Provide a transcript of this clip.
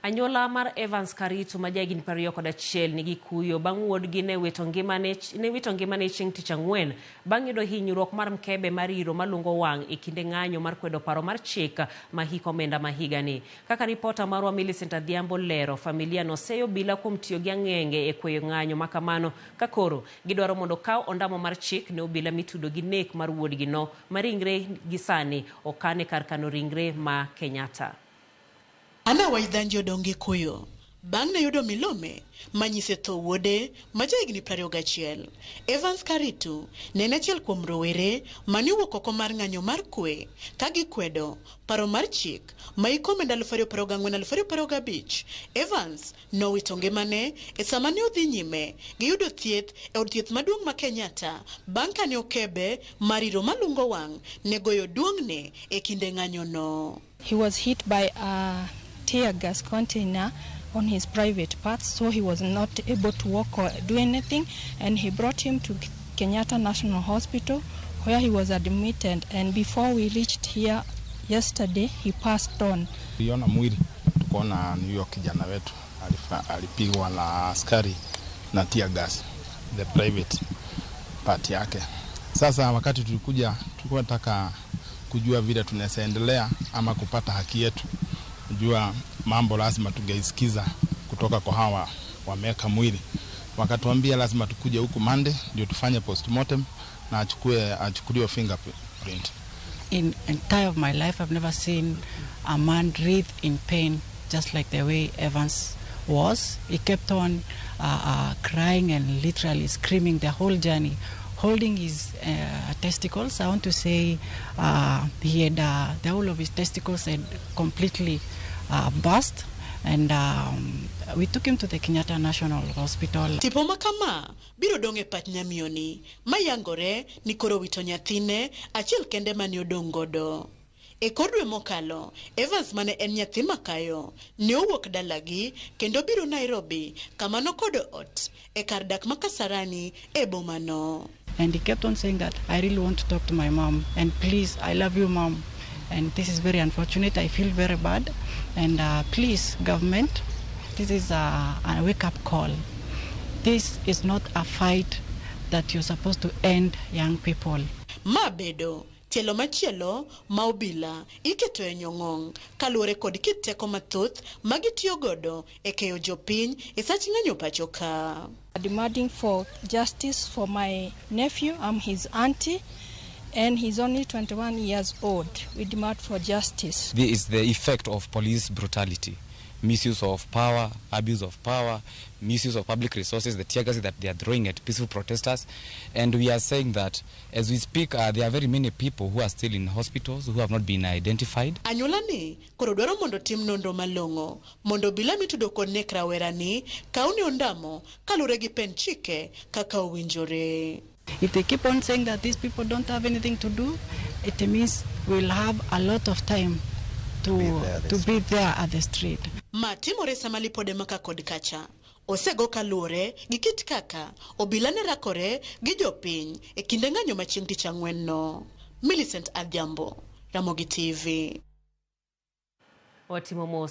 Anyuola mar Evans Karitu ma jahigni 21 nigi kuyo bang' wuodgi ne wito ngimane ne wito ngimane chieng' tich ang'wen bang' yudo hinyruok mar mkebe mar iro malungo wang' e kinde ng'anyo mar kwedo paro mar chik ma hik omenda ma higani. Kaka ripota marwa Millicent Adhiambo lero, familia no seyo obila kuom tiyo gi ang'enge e kweyo ng'anyo ma kamano ka koro gidwaro mondo okaw ondamo mar chik ne obila mitudo gi nek mar wuodgi no ma ringre gi sani okan e kar kano ringre ma Kenyatta. Anna Waithanji odong' gi kuyo bang' ne yudo milome manyise tho wuode ma jahigni 21. Evans Karitu ne en achiel kuom rowere mane owuok oko mar ng'anyo mar kwe ka gikwedo paro mar chik ma hik omenda 2024-2025. Evans nowito ngimane e sama ne odhi nyime gi yudo thieth e od thieth maduong' ma Kenyatta bang' kane okebe mar iro malungo wang' ne goyo duong'ne e kinde ng'anyono. He was hit by a tear gas container on his private parts, so he was not able to walk or do anything. And he brought him to Kenyatta National Hospital, where he was admitted. And before we reached here yesterday, he passed on. Tuliona mwili tukaona ni huyo kijana wetu alipigwa na askari na tear gas the private part yake. Sasa wakati tulikuja, tulikuwa tunataka kujua vile tunaweza endelea ama kupata haki yetu. Kujua mambo lazima tungeisikiza kutoka kwa hawa wameweka mwili, wakatuambia lazima tukuje huku Monday ndio tufanye postmortem na achukuliwe fingerprint. In entire of my life, I've never seen a man writhe in pain just like the way Evans was. He kept on crying and literally screaming the whole journey, holding his testicles. I want to say he had the whole of his testicles had completely burst, and we took him to the Kenyatta National Hospital. Tipo ma kama biro dong' e pach nyamiyoni mayangore ni koro wito nyathine achiel kende mane odong' godo. E kor dwe mokalo, Evans mane en nyathi makayo ne owuok dalagi kendo biro Nairobi kama nokodo ot e kar dak ma Kasarani e bomano. And he kept on saying that I really want to talk to my mom, and please, I love you, Mom. And this is very unfortunate. I feel very bad. And please, government, this is a wake-up call. This is not a fight that you're supposed to end young people. Ma bedo tielo machielo ma obila iketo e nyong'ong' kaluwore kod kit teko mathoth ma gitiyo godo e keyo jopiny e sach ng'anyo pacho ka. Demanding for justice for my nephew. I'm his auntie, and he's only 21 years old. We demand for justice. This is the effect of police brutality, misuse of power, abuse of power, misuse of public resources, the tear gas that they are throwing at peaceful protesters. And we are saying that as we speak, there are very many people who are still in hospitals who have not been identified. Anyuola ni koro dwaro mondo tim nonro malong'o mondo obila mitudo kod nek rawerani kaw ne ondamo kaluwore gi pend chike kaka owinjore. If they keep on saying that these people don't have anything to do, it means we'll have a lot of time to be there at the street. Ma timore sama lipode maka kod kacha osego kaluwore gi kit kaka obila ne rakore gi jopiny e kinde ng'anyo ma chieng' tich ang'wen no. Millicent Adhiambo, Ramogi TV. Watimo mos.